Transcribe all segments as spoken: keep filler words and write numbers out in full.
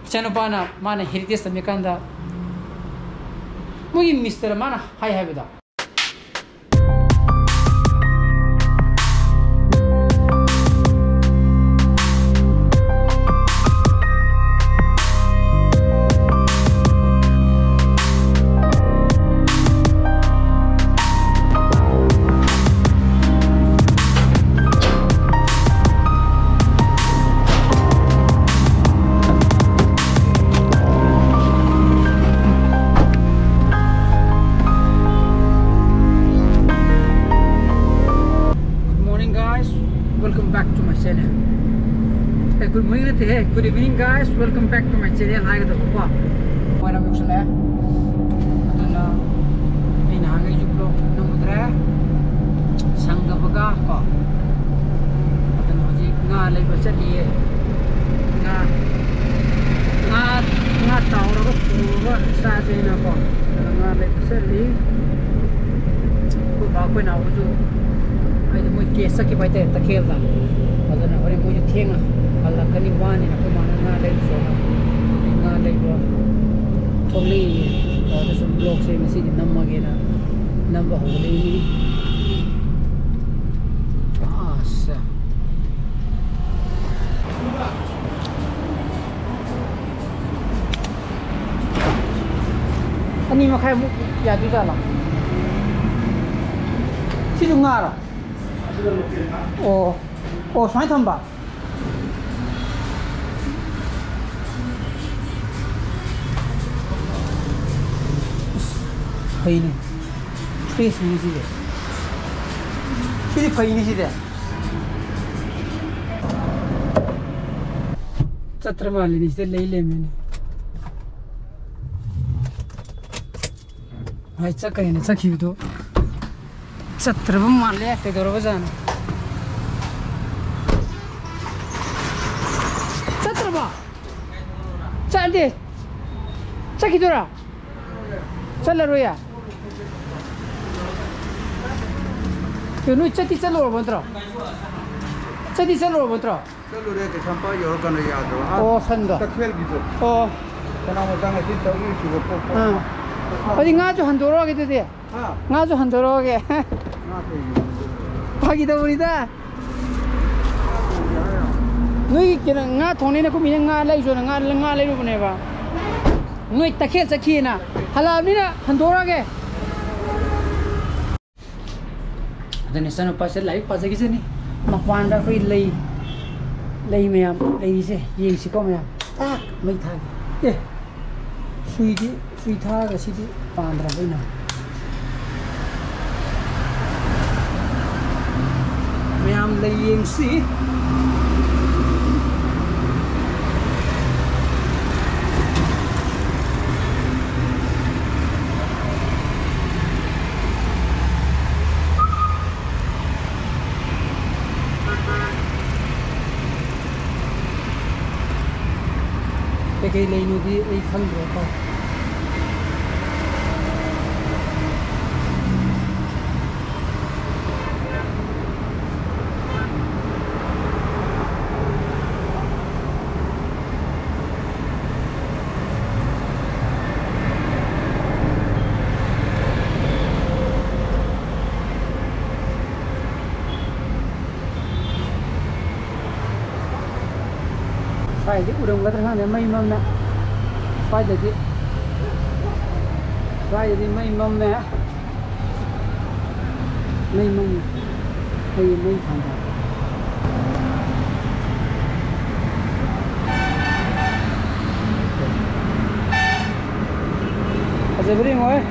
ꯏꯆꯥꯅꯨꯄꯥꯅ ꯃꯥꯅ ꯍꯦꯔꯤꯇꯦꯖ ꯇꯝꯃꯤꯀꯥꯟꯗ ꯃꯣꯏꯒꯤ ꯃꯤꯁꯇꯔ ꯃꯥꯅ ꯍꯥꯏ ꯍꯥꯏꯕꯗꯣ꯫ Good morning, guys. Welcome back to my channel. Hey, good morning ꯅꯠꯇꯦꯍꯦ, good evening, guys. Welcome back to my channel ꯍꯥꯏꯒꯗꯕꯀꯣ꯫ ꯃꯣꯏꯔꯥꯡ ꯌꯧꯁꯜꯂꯛꯑꯦ꯫ ꯑꯗꯨꯅ ꯑꯩ ꯅꯍꯥꯟꯈꯩꯁꯨ vlog ꯅꯝꯃꯨꯗ꯭ꯔꯦ꯫ ꯁꯪꯗꯕꯒ ꯀꯣ꯫ ꯑꯗꯨꯅ ꯍꯧꯖꯤꯛ ꯉꯥ ꯂꯩꯕ ꯆꯠꯂꯤꯌꯦ꯫ ꯉꯥ, ꯉꯥ, ꯉꯥ ꯇꯥꯎꯔꯒ ꯊꯣꯡꯉꯒ ꯆꯥꯁꯦꯅꯀꯣ꯫ ꯑꯗꯨꯅ ꯉꯥ ꯂꯩꯕ ꯆꯠꯂꯤ꯫ ꯑꯩꯈꯣꯏ ꯕꯥ ꯑꯩꯈꯣꯏ ꯅꯥꯎꯕꯁꯨ ꯍꯥꯏꯗꯤ ꯃꯣꯏ ꯇꯦꯁ ꯆꯠꯈꯤꯕ ꯍꯥꯏꯇꯥꯔꯦ ꯇꯈꯦꯜꯗ꯫ ꯑꯗꯨꯅ ꯍꯣꯔꯦꯟ ꯃꯣꯏꯁꯨ ꯊꯦꯡꯅ ꯍꯜꯂꯛꯀꯅꯤ, ꯋꯥꯅꯤꯅ ꯑꯩꯈꯣꯏ ꯃꯥꯅ ꯉꯥ ꯂꯩꯔꯨꯆꯣꯅ ꯉꯥ ꯂꯩꯕ ꯊꯣꯛꯂꯛꯏ꯫ ꯑꯗꯨꯗ ꯁꯨꯝ vlogꯁꯦ ꯉꯁꯤꯗꯤ ꯅꯝꯃꯒꯦꯅ ꯅꯝꯕ ꯍꯧꯒꯠꯂꯛꯏꯅꯤ꯫ ꯑꯁ꯫ ꯑꯅꯤ ꯃꯈꯥꯏꯃꯨꯛ ꯌꯥꯗꯣꯏꯖꯥꯠꯂꯣ? ꯁꯤꯁꯨ ꯉꯥꯔꯣ? ꯑꯣ꯫ ꯑꯣ, ꯁꯨꯃꯥꯏꯅ ꯊꯝꯕ? ꯑꯁ, ꯐꯩꯅꯦ꯫ Freshꯅꯤ ꯁꯤꯗꯤ꯫ ꯁꯤꯗꯤ ꯐꯩꯅꯦ ꯁꯤꯗꯤ꯫ ꯆꯠꯇ꯭ꯔ ꯃꯥꯜꯂꯦꯅꯦ, ꯁꯤꯗ ꯂꯩ ꯂꯩꯔꯝꯃꯦꯅꯦ꯫ ꯍꯥꯏ, ꯆꯠꯈ꯭ꯔꯦꯅ ꯆꯠꯈꯤꯕꯗꯣ ꯆꯠꯇ꯭ꯔꯕ ꯃꯥꯜꯂꯦ꯫ ꯀꯩꯗꯧꯔꯕꯖꯥꯠꯅꯣ? ꯆꯠꯇ꯭ꯔꯕꯣ? ꯆꯠꯂꯦ꯫ ꯆꯠꯈꯤꯗꯣꯏꯔꯥ? ꯆꯠꯂꯔꯣꯏꯌꯦ? ꯀꯩꯅꯣ, ꯅꯣꯏ ꯆꯠꯇꯤ ꯆꯠꯂꯨꯔꯕ ꯅꯠꯇ꯭ꯔꯣ? ꯆꯠꯇꯤ ꯆꯠꯂꯨꯔꯕ ꯅꯠꯇ꯭ꯔꯣ? ꯆꯠꯂꯨꯔꯦ, ꯀꯩꯁꯥꯝꯄꯥꯠ ꯌꯧꯔꯀꯥꯟꯗ ꯌꯥꯗꯕ꯫ ꯑꯥ, ꯑꯣ, ꯁꯟꯗꯣ꯫ ꯇꯈꯦꯜꯒꯤꯗꯣ꯫ ꯑꯣ꯫ ꯁꯅꯥꯃꯆꯥ ꯉꯁꯤ ꯇꯧꯔꯤꯁꯤꯕ ꯄꯣꯠ꯫ ꯑꯥ꯫ ꯑꯗꯨꯗꯤ ꯉꯥꯁꯨ ꯍꯟꯗꯣꯔꯛꯑꯒꯦ ꯑꯗꯨꯗꯤ꯫ ꯍꯥ? ꯉꯥꯁꯨ ꯍꯟꯗꯣꯔꯛꯑꯒꯦ꯫ ꯉꯥ ꯀꯩꯒꯤꯅꯣ? ꯐꯥꯒꯤ ꯇꯧꯕꯅꯤꯗ꯫ ꯅꯣꯏꯒꯤ ꯀꯩꯅꯣ, ꯉꯥ ꯊꯣꯡꯅꯦꯅ ꯀꯨꯝꯃꯤꯅ ꯉꯥ ꯂꯩꯁꯨꯅ ꯉꯥ, ꯉꯥ ꯂꯩꯔꯨꯕꯅꯦꯕ꯫ ꯅꯣꯏ ꯇꯈꯦꯜ ꯆꯠꯈꯤꯑꯅ꯫ ꯍꯜꯂꯛꯑꯕꯅꯤꯅ ꯍꯟꯗꯣꯔꯛꯑꯒꯦ꯫ ꯑꯗꯨꯅ ꯏꯆꯥꯅꯨꯄꯥꯁꯦ ꯂꯥꯏꯔꯤꯛ ꯄꯥꯖꯈꯤꯁꯅꯤ꯫ ꯃꯄꯥꯟꯗ ꯑꯩꯈꯣꯏ ꯂꯩ, ꯂꯩ ꯃꯌꯥꯝ ꯂꯩꯔꯤꯁꯦ ꯌꯦꯡꯁꯤꯀꯣ ꯃꯌꯥꯝ꯫ ꯇꯥꯛ! ꯃꯩ ꯊꯥꯒꯦ꯫ ꯑꯦ! ꯁꯨꯏꯗꯤ, ꯁꯨꯏ ꯊꯥꯔꯒ ꯁꯤꯗꯤ ꯄꯥꯟꯗ꯭ꯔꯕ ꯑꯩꯅ꯫ ꯃꯌꯥꯝ ꯂꯩ ꯌꯦꯡꯁꯤ꯫ ꯀꯩꯀꯩ ꯂꯩꯅꯣꯗꯤ ꯑꯩ ꯈꯪꯗ꯭ꯔꯦꯀꯣ꯫ ꯁ꯭ꯋꯥꯏꯗꯤ ꯎꯔꯝꯒꯗ꯭ꯔꯥ ꯈꯪꯗꯦ, ꯃꯩ ꯃꯝꯃꯦ꯫ ꯁ꯭ꯋꯥꯏꯗꯗꯤ, ꯁ꯭ꯋꯥꯏꯗꯗꯤ ꯃꯩ ꯃꯝꯃꯦ꯫ ꯃꯩ ꯃꯝꯃꯦ꯫ ꯑꯩ ꯃꯩ ꯊꯥꯟꯕ꯫ ꯐꯖꯕ꯭ꯔꯥ ꯌꯦꯡꯉꯣꯍꯦ꯫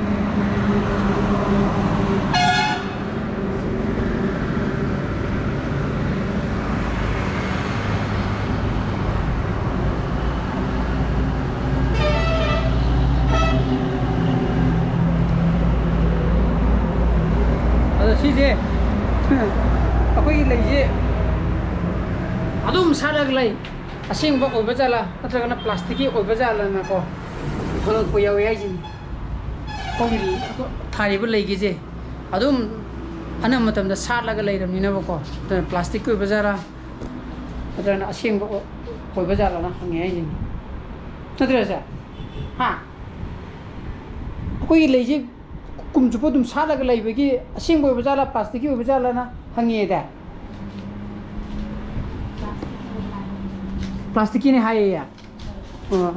ꯑꯗꯣ ꯁꯤꯁꯦ ꯑꯩꯈꯣꯏꯒꯤ ꯂꯩꯁꯦ ꯑꯗꯨꯝ ꯁꯥꯠꯂꯒ ꯂꯩ꯫ ꯑꯁꯦꯡꯕ ꯑꯣꯏꯕ ꯖꯥꯠꯂꯥ ꯅꯠꯇ꯭ꯔꯒꯅ ꯄ꯭ꯂꯥꯁꯇꯤꯛꯀꯤ ꯑꯣꯏꯕ ꯖꯥꯠꯂꯥꯅꯀꯣ ꯍꯪꯉꯛꯄ ꯌꯥꯎꯋꯦ ꯍꯥꯏꯁꯤꯅꯤ꯫ ꯑꯩꯈꯣꯏꯒꯤ ꯊꯥꯔꯤꯕ ꯂꯩꯒꯤꯁꯦ ꯑꯗꯨꯝ ꯑꯅꯝꯕ ꯃꯇꯝꯗ ꯁꯥꯠꯂꯒ ꯂꯩꯔꯕꯅꯤꯅꯕꯀꯣ, ꯑꯗꯨꯅ ꯄ꯭ꯂꯥꯁꯇꯤꯛꯀꯤ ꯑꯣꯏꯕ ꯖꯥꯠꯂꯥ, ꯅꯠꯇ꯭ꯔꯒꯅ ꯑꯁꯦꯡꯕ ꯑꯣꯏꯕ ꯖꯥꯠꯂꯅ ꯍꯪꯉꯦ ꯍꯥꯏꯁꯤꯅꯤ꯫ ꯅꯠꯇ꯭ꯔꯁꯦ? ꯍꯥ? ꯑꯩꯈꯣꯏꯒꯤ ꯂꯩꯁꯦ ꯀꯨꯝ ꯆꯨꯞꯄ ꯑꯗꯨꯝ ꯁꯥꯠꯂꯒ ꯂꯩꯕꯒꯤ ꯑꯁꯦꯡꯕ ꯑꯣꯏꯕ ꯖꯥꯠꯂ, ꯄ꯭ꯂꯥꯁꯇꯤꯛꯀꯤ ꯑꯣꯏꯕ ꯖꯥꯠꯂꯅ ꯍꯪꯉꯦꯗ꯫ ꯄ꯭ꯂꯥꯁꯇꯤꯛꯀꯤꯅꯦ ꯍꯥꯏꯌꯦ꯫ ꯑꯣ꯫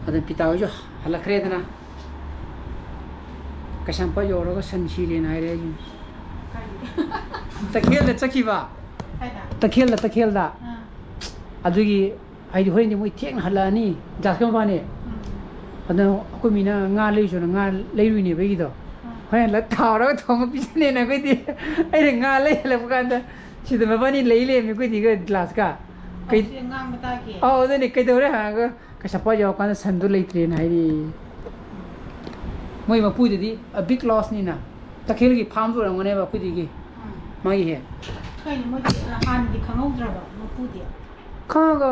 ꯑꯗꯨ ꯄꯤꯇꯥ ꯍꯣꯏꯁꯨ ꯍꯜꯂꯛꯈ꯭ꯔꯦꯗꯅ꯫ ꯀꯩꯁꯥꯝꯄꯥꯠ ꯌꯧꯔꯒ ꯁꯟ ꯁꯤꯔꯦꯅ ꯍꯥꯏꯔꯦ ꯑꯩꯁꯨ꯫ ꯀꯥꯏꯗ? ꯇꯈꯦꯜꯗ ꯆꯠꯈꯤꯕ꯫ ꯀꯥꯏꯗ? ꯇꯈꯦꯜꯗ, ꯇꯈꯦꯜꯗ꯫ ꯑꯥ꯫ ꯑꯗꯨꯒꯤ ꯍꯥꯏꯗꯤ ꯍꯣꯔꯦꯟꯗꯤ ꯃꯣꯏ ꯊꯦꯡꯅ ꯍꯜꯂꯛꯑꯅꯤ, ꯖꯥꯁꯀ ꯃꯕꯥꯅꯤ꯫ ꯎꯝ꯫ ꯑꯗꯣ ꯑꯩꯈꯣꯏ ꯃꯤꯅ ꯉꯥ ꯂꯩꯔꯨꯁꯣꯅ ꯉꯥ ꯂꯩꯔꯨꯏꯅꯦꯕ ꯑꯩꯒꯤꯗꯣ꯫ ꯑꯥ꯫ ꯍꯣꯔꯦꯟ ꯍꯜꯂꯛ ꯊꯥꯎꯔꯒ ꯊꯣꯡꯉ ꯄꯤꯖꯅꯦꯅ ꯑꯩꯈꯣꯏꯗꯤ꯫ ꯑꯩꯅ ꯉꯥ ꯂꯩ ꯍꯜꯂꯛꯄ ꯀꯥꯟꯗ ꯁꯤꯗ ꯃꯕꯥꯅꯤ ꯂꯩ ꯂꯩꯔꯝꯃꯤ ꯑꯩꯈꯣꯏꯗꯤ ꯒ꯭ꯂꯥꯁꯀ꯫ ꯀꯩ-, ꯑꯁꯤ ꯑꯉꯥꯡꯕ ꯇꯥꯒꯦ꯫ ꯑꯧ, ꯑꯗꯨꯅꯦ, ꯀꯩꯗꯧꯔꯦ ꯍꯪꯉꯒ ꯀꯩꯁꯥꯝꯄꯥꯠ ꯌꯧꯔꯀꯥꯟꯗ ꯁꯟꯗꯣ ꯂꯩꯇ꯭ꯔꯦꯅ ꯍꯥꯏꯔꯤ꯫ ꯃꯣꯏ ꯃꯄꯨꯗꯨꯗꯤ a big loss ꯅꯤꯅ꯫ ꯇꯈꯦꯜꯒꯤ ꯐꯥꯔꯝꯁꯨ ꯑꯣꯏꯔꯝꯒꯅꯦꯕ ꯑꯩꯈꯣꯏꯗꯒꯤ꯫ ꯎꯝ꯫ ꯃꯥꯒꯤ ꯍꯦꯛ꯫ ꯀꯩꯅꯣ ꯃꯣꯏꯗꯤ, ꯑ, ꯍꯥꯟꯅꯗꯤ ꯈꯪꯍꯧꯗ꯭ꯔꯕ ꯃꯄꯨꯗꯤ? ꯈꯪꯉꯒ,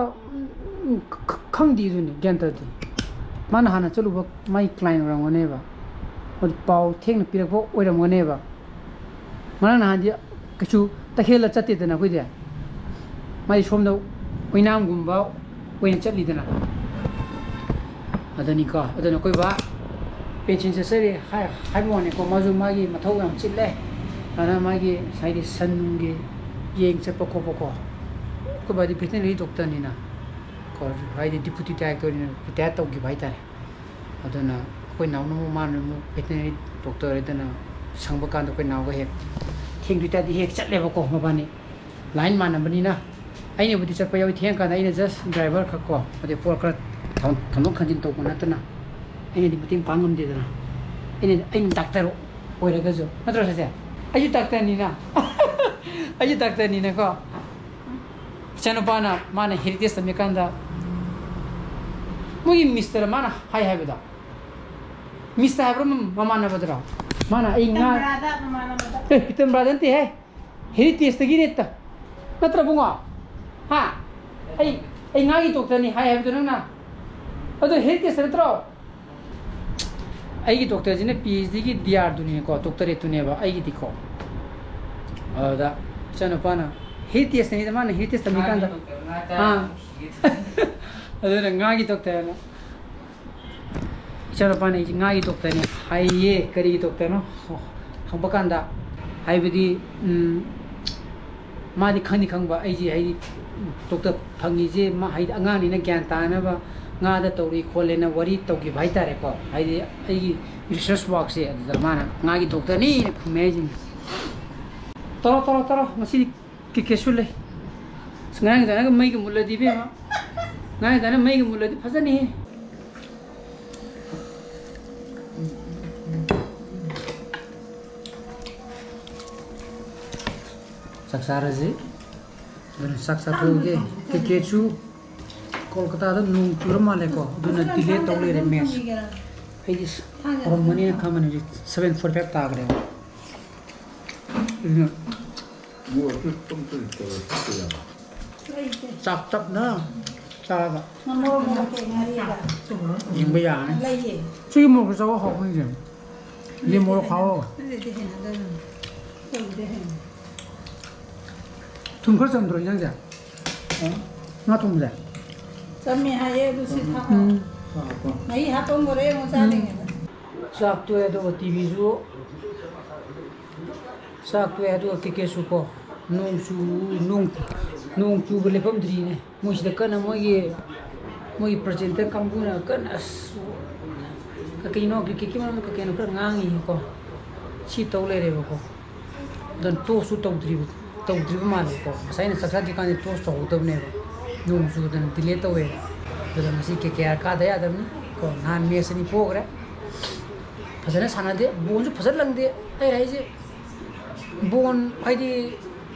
ꯎꯝ, ꯈ-, ꯈ-, ꯈꯪꯗꯦ ꯑꯗꯨꯅꯤ, ꯒ꯭ꯌꯥꯟ ꯇꯥꯗꯦ꯫ ꯃꯥꯅ ꯍꯥꯟꯅ ꯆꯠꯂꯨꯕ ꯃꯥꯒꯤ client ꯑꯣꯏꯔꯝꯒꯅꯦꯕ꯫ ꯑꯗꯨ ꯄꯥꯎ ꯊꯦꯡꯅ ꯄꯤꯔꯛꯄ ꯑꯣꯏꯔꯝꯒꯅꯦꯕ꯫ ꯉꯔꯥꯡ ꯅꯍꯥꯟꯗꯤ ꯀꯩꯁꯨ ꯇꯈꯦꯜꯗ ꯆꯠꯇꯦꯗꯅ ꯑꯩꯈꯣꯏꯗꯤ꯫ ꯃꯥꯗꯤ ꯁꯣꯝꯗ ꯑꯣꯏꯅꯥꯝꯒꯨꯝꯕ ꯑꯣꯏꯅ ꯆꯠꯂꯤꯗꯅ꯫ ꯑꯗꯨꯅꯤꯀꯣ, ꯑꯗꯨꯅ ꯑꯩꯈꯣꯏ ꯕꯥ pension ꯆꯠꯆꯔꯤ ꯍꯥꯏ-, ꯍꯥꯏꯕ ꯋꯥꯅꯤꯀꯣ, ꯃꯥꯁꯨ ꯃꯥꯒꯤ ꯃꯊꯧ ꯌꯥꯝ ꯆꯤꯜꯂꯦ꯫ ꯑꯗꯨꯅ ꯃꯥꯒꯤ ꯉꯁꯥꯏꯒꯤ ꯁꯟ ꯅꯨꯡꯒꯤ ꯌꯦꯡ ꯆꯠꯄ ꯈꯣꯠꯄꯀꯣ, ꯑꯩꯈꯣꯏ ꯕꯥꯗꯤ veterinary doctor ꯅꯤꯅ ꯀꯣ, ꯍꯥꯏꯗꯤ deputy director ꯅꯤꯅ retire ꯇꯧꯈꯤꯕ ꯍꯥꯏꯇꯥꯔꯦ꯫ ꯑꯗꯨꯅ ꯑꯩꯈꯣꯏ ꯅꯥꯎꯅ ꯑꯃꯨꯛ, ꯃꯥꯅ ꯑꯃꯨꯛ veterinary doctor ꯑꯗꯨꯅ ꯁꯪꯕ ꯀꯥꯟꯗ ꯑꯩꯈꯣꯏ ꯅꯥꯎꯒ ꯍꯦꯛ ꯊꯦꯡꯗꯣꯏ ꯇꯥꯔꯗꯤ ꯍꯦꯛ ꯆꯠꯂꯦꯕꯀꯣ ꯃꯕꯥꯅꯤ꯫ Line ꯃꯥꯟꯅꯕꯅꯤꯅ ꯑꯩꯅꯕꯨꯗꯤ ꯆꯠꯄ ꯌꯥꯎꯏ, ꯊꯦꯡꯉꯀꯥꯟꯗ ꯑꯩꯅ just driver ꯈꯛ ꯀꯣ, ꯑꯗꯩ ꯄꯣꯠ ꯈꯔ ꯊꯝ-, ꯊꯝꯗꯣꯛ ꯊꯝꯖꯤꯟ ꯇꯧꯕ ꯅꯠꯇꯅ ꯑꯩꯅꯗꯤ ꯃꯇꯦꯡ ꯄꯥꯡ ꯉꯝꯗꯦꯗꯅ꯫ ꯑꯩꯅ, ꯑꯩꯅ doctor ꯑꯣꯏꯔꯒꯁꯨ, ꯅꯠꯇ꯭ꯔꯣ ꯁꯦ? ꯑꯩꯁꯨ doctor ꯅꯤꯅ꯫ ꯑꯩꯁꯨ doctor ꯅꯤꯅꯀꯣ꯫ ꯏꯆꯥꯅꯨꯄꯥꯅ ꯃꯥꯅ heritage ꯇꯝꯃꯤꯀꯥꯟꯗ ꯃꯣꯏꯒꯤ mister ꯃꯥꯅ ꯍꯥꯏ ꯍꯥꯏꯕꯗꯣ, mister ꯍꯥꯏꯕ꯭ꯔꯥ ꯃ-, ꯃꯃꯥꯟꯅꯕꯗꯨꯔꯣ? ꯃꯥꯅ ꯑꯩ ꯉꯥ ꯄꯤꯇꯝꯕ꯭ꯔꯥꯗ ꯃꯃꯥꯟꯅꯕꯗ꯫ ꯑꯦ, ꯄꯤꯇꯝꯕ꯭ꯔꯥꯗ ꯅꯠꯇꯦꯍꯦ, heritage ꯇꯒꯤꯅꯦ ꯇ-, ꯅꯠꯇ꯭ꯔ ꯕꯨꯡꯉꯣ? ꯍꯥ? ꯑꯩ, ꯑꯩ ꯉꯥꯒꯤ doctor ꯅꯤ ꯍꯥꯏ ꯍꯥꯏꯕꯗꯣ ꯅꯪꯅ? ꯑꯗꯣ heritage ꯅꯠꯇ꯭ꯔꯣ? ꯑꯩꯒꯤ doctor ꯁꯤꯅ PhD ꯒꯤ D R ꯗꯨꯅꯤꯀꯣ, doctorate ꯇꯨꯅꯦꯕ ꯑꯩꯒꯤꯗꯤꯀꯣ꯫ ꯑꯗꯨꯗ ꯏꯆꯥꯅꯨꯄꯥꯅ ꯍꯦꯔꯤꯇꯦꯖꯇꯅꯤꯗ, ꯃꯥꯅ ꯍꯦꯔꯤꯇꯦꯖ ꯇꯝꯃꯤꯀꯥꯟꯗ꯫ ꯉꯥꯒꯤ ꯗꯣꯛꯇꯔ, ꯉꯥ ꯆꯥꯔ ꯑꯥ꯫ ꯅꯨꯡꯁꯤꯌꯦ꯫ ꯑꯗꯨꯅ ꯉꯥꯒꯤ ꯗꯣꯛꯇꯔꯅ꯫ ꯏꯆꯥꯅꯨꯄꯥꯅ ꯑꯩꯁꯦ ꯉꯥꯒꯤ ꯗꯣꯛꯇꯔꯅꯤ ꯍꯥꯏꯌꯦ꯫ ꯀꯔꯤꯒꯤ ꯗꯣꯛꯇꯔꯅꯣ ꯍꯪꯕ ꯀꯥꯟꯗ, ꯍꯥꯏꯕꯗꯤ, ꯎꯝ, ꯃꯥꯗꯤ ꯈꯪꯗꯤ ꯈꯪꯕ, ꯑꯩꯁꯦ ꯍꯥꯏꯗꯤ ꯗꯣꯛꯇꯔ ꯐꯪꯉꯤꯁꯦ ꯃꯥ ꯍꯥꯏꯗꯤ ꯑꯉꯥꯡꯅꯤꯅ ꯒ꯭ꯌꯥꯟ ꯇꯥꯅꯕ ꯉꯥꯗ ꯇꯧꯔꯤ ꯈꯣꯠꯂꯦꯅ ꯋꯥꯔꯤ ꯇꯧꯈꯤꯕ ꯍꯥꯏꯇꯥꯔꯦꯀꯣ꯫ ꯍꯥꯏꯗꯤ ꯑꯩꯒꯤ ꯔꯤꯁꯔꯁ ꯋꯥꯔꯛꯁꯦ ꯑꯗꯨꯗ ꯃꯥꯅ ꯉꯥꯒꯤ ꯗꯣꯛꯇꯔꯅꯤꯅ ꯈꯨꯝꯃꯦ ꯍꯥꯏꯁꯤꯅꯤ꯫ ꯇꯧꯔꯣ, ꯇꯧꯔꯣ, ꯇꯧꯔꯣ, ꯉꯁꯤꯗꯤ ꯀꯦꯛ ꯀꯦꯁꯨ ꯂꯩ꯫ ꯑꯁ, ꯉꯔꯥꯡ ꯇꯥꯅꯒ ꯃꯩꯒ ꯃꯨꯠꯂꯗꯤ ꯏꯕꯦꯝꯃ, ꯉꯔꯥꯡ ꯇꯥꯅ ꯃꯩꯒ ꯃꯨꯠꯂꯗꯤ ꯐꯖꯅꯤꯍꯦ꯫ ꯆꯥꯛ ꯆꯥꯔꯁꯤ꯫ ꯑꯗꯨꯅ ꯆꯥꯛ ꯆꯥꯊꯣꯛꯑꯒꯦ꯫ ꯀꯦꯛ ꯀꯦꯁꯨ ꯀꯣꯜꯀꯇꯥꯗ ꯅꯣꯡ ꯆꯨꯔ ꯃꯥꯜꯂꯦꯀꯣ, ꯑꯗꯨꯅ ꯗꯤꯂꯦ ꯇꯧ ꯂꯩꯔꯦ ꯃꯦꯠꯁ꯫ ꯑꯩꯗꯤ ꯍꯧꯔꯝꯃꯅꯤꯅ ꯈꯟꯕꯅꯦ, ꯍꯧꯖꯤꯛ ꯁꯚꯦꯟ ꯐꯣꯔꯇꯤ ꯐꯥꯏꯚ ꯇꯥꯈ꯭ꯔꯦꯕ꯫ ꯑꯗꯨꯅ ꯆꯥꯛ ꯇꯞꯅ ꯆꯥꯔꯒ ꯌꯦꯡꯕ ꯌꯥꯔꯅꯤ꯫ ꯁꯤꯒꯤ ꯃꯣꯔꯣꯛꯁꯦ ꯆꯥꯕ ꯍꯥꯎꯕꯅꯤꯁꯦ꯫ ꯌꯦꯟ ꯃꯣꯔꯣꯛ ꯍꯥꯎ꯫ ꯊꯨꯝ ꯈꯔ ꯆꯝꯗ꯭ꯔꯣ ꯏꯟꯖꯥꯡꯁꯦ? ꯉꯥ ꯊꯣꯡꯕꯁꯦ? ꯆꯝꯃꯦ ꯍꯥꯏꯌꯦ, ꯑꯗꯨ ꯁꯤ ꯊꯥꯛꯑꯣ꯫ ꯎꯝ꯫ ꯃꯍꯤ ꯍꯥꯞꯄꯝꯈꯔꯦ, ꯑꯃꯨꯛ ꯆꯥꯗ꯭ꯔꯤꯉꯩꯗ꯫ ꯆꯥꯛ ꯇꯣꯛꯑꯦ, ꯑꯗꯨꯒ ꯇꯤꯚꯤꯁꯨ, ꯆꯥꯛ ꯇꯣꯛꯑꯦ, ꯑꯗꯨꯒ ꯀꯦꯛ ꯀꯦꯁꯨ ꯀꯣ, ꯅꯣꯡ ꯆꯨ-, ꯅꯣꯡ, ꯅꯣꯡ ꯆꯨꯕ ꯂꯦꯞꯄꯝꯗ꯭ꯔꯤꯅꯦ꯫ ꯃꯣꯏꯁꯤꯗ ꯀꯟꯅ ꯃꯣꯏꯒꯤ, ꯃꯣꯏꯒꯤ ꯄ꯭ꯔꯖꯦꯟꯇꯔ ꯀꯥꯡꯕꯨꯅ ꯀꯟꯅ ꯑꯁ, ꯀꯩꯀꯩꯅꯣ ꯀ꯭ꯔꯤꯀꯦꯠꯀꯤ ꯃꯔꯝꯗ ꯀꯩꯀꯩꯅꯣ ꯈꯔ ꯉꯥꯡꯉꯤꯀꯣ꯫ ꯁꯤ ꯇꯧ ꯂꯩꯔꯦꯕꯀꯣ꯫ ꯑꯗꯨꯅ ꯇꯣꯁꯁꯨ ꯇꯧꯗ꯭ꯔꯤꯕ, ꯇꯧꯗ꯭ꯔꯤꯕ ꯃꯥꯜꯂꯦꯀꯣ꯫ ꯉꯁꯥꯏ ꯑꯩꯅ ꯆꯥꯛ ꯆꯥꯗ꯭ꯔꯤꯀꯥꯟꯗ ꯇꯣꯁ ꯇꯧꯍꯧꯗꯕꯅꯦꯕ꯫ ꯅꯣꯡ ꯆꯨꯗꯅ ꯗꯤꯂꯦ ꯇꯧꯋꯦ꯫ ꯑꯗꯨꯅ ꯉꯁꯤ ꯀꯦ ꯀꯦ ꯑꯥꯔ ꯀꯥꯗ ꯌꯥꯗꯕꯅꯤ ꯀꯣ꯫ ꯅꯍꯥꯟ ꯃꯦꯠꯁ ꯑꯅꯤ ꯄꯣꯈ꯭ꯔꯦ꯫ ꯐꯖꯅ ꯁꯥꯟꯅꯗꯦ꯫ ꯕꯣꯜꯁꯨ ꯐꯖꯅ ꯂꯪꯗꯦ꯫ ꯑꯩ ꯍꯥꯏꯁꯦ ꯕꯣꯜ ꯍꯥꯏꯗꯤ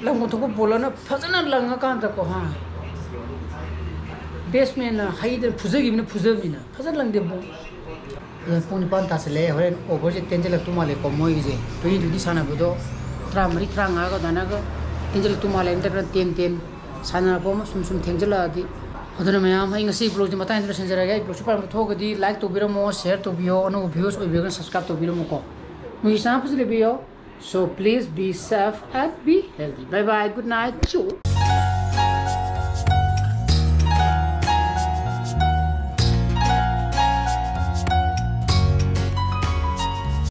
ꯂꯪꯐꯝ ꯊꯣꯛꯄ ꯕꯣꯜ ꯑꯃ ꯐꯖꯅ ꯂꯪꯉꯀꯥꯟꯗꯀꯣ, ꯍꯥ, ꯕꯦꯠꯁꯃꯦꯟꯅ ꯍꯩꯗꯅ ꯐꯨꯖꯈꯤꯕꯅ ꯐꯨꯖꯕꯅꯤꯅ ꯐꯖꯅ ꯂꯪꯗꯦ ꯕꯣꯜ꯫ ꯑꯗꯨꯅ ꯄꯨꯡ ꯅꯤꯄꯥꯟ ꯇꯥꯁꯜꯂꯛꯑꯦ, ꯍꯣꯔꯦꯟ ꯑꯣꯚꯔꯁꯦ ꯇꯦꯟꯁꯤꯜꯂꯛꯇꯧ ꯃꯥꯜꯂꯦꯀꯣ ꯃꯣꯏꯒꯤꯁꯦ꯫ ꯇ꯭ꯋꯦꯟꯇꯤ ꯇ꯭ꯋꯦꯟꯇꯤ ꯁꯥꯟꯅꯕꯗꯣ ꯇꯔꯥꯃꯔꯤ, ꯇꯔꯥꯃꯉꯥꯒ ꯑꯗꯨꯃꯥꯏꯅꯒ ꯇꯦꯟꯁꯤꯜꯂꯛꯇꯧ ꯃꯥꯜꯂꯦ, ꯅꯠꯇ꯭ꯔꯒꯅ ꯇꯦꯟ ꯇꯦꯟ ꯁꯥꯟꯅꯔꯛꯄ ꯑꯃ ꯁꯨꯝ ꯁꯨꯝ ꯊꯦꯡꯖꯤꯜꯂꯛꯑꯗꯤ꯫ ꯑꯗꯨꯅ ꯃꯌꯥꯝ, ꯑꯩ ꯉꯁꯤ ꯕ꯭ꯂꯣꯒꯁꯦ ꯃꯇꯥꯡ ꯑꯁꯤꯗ ꯂꯣꯏꯁꯤꯟꯖꯔꯒꯦ꯫ ꯑꯩ ꯕ꯭ꯂꯣꯒꯁꯦ ꯄꯥꯝꯕ ꯊꯣꯛꯑꯒꯗꯤ ꯂꯥꯏꯛ ꯇꯧꯕꯤꯔꯝꯃꯣ, ꯁꯤꯌꯔ ꯇꯧꯕꯤꯌꯣ, ꯑꯅꯧꯕ ꯚ꯭ꯌꯨꯋꯔꯁ ꯑꯣꯏꯕꯤꯔꯒꯅ ꯁꯕꯁꯀ꯭ꯔꯥꯏꯕ ꯇꯧꯕꯤꯔꯝꯃꯣꯀꯣ꯫ ꯃꯣꯏꯒꯤ ꯆꯦꯅꯦꯜ ꯐꯖꯅ ꯂꯩꯕꯤꯌꯣ꯫ So please be safe and be healthy. Bye bye. Good night. Chew.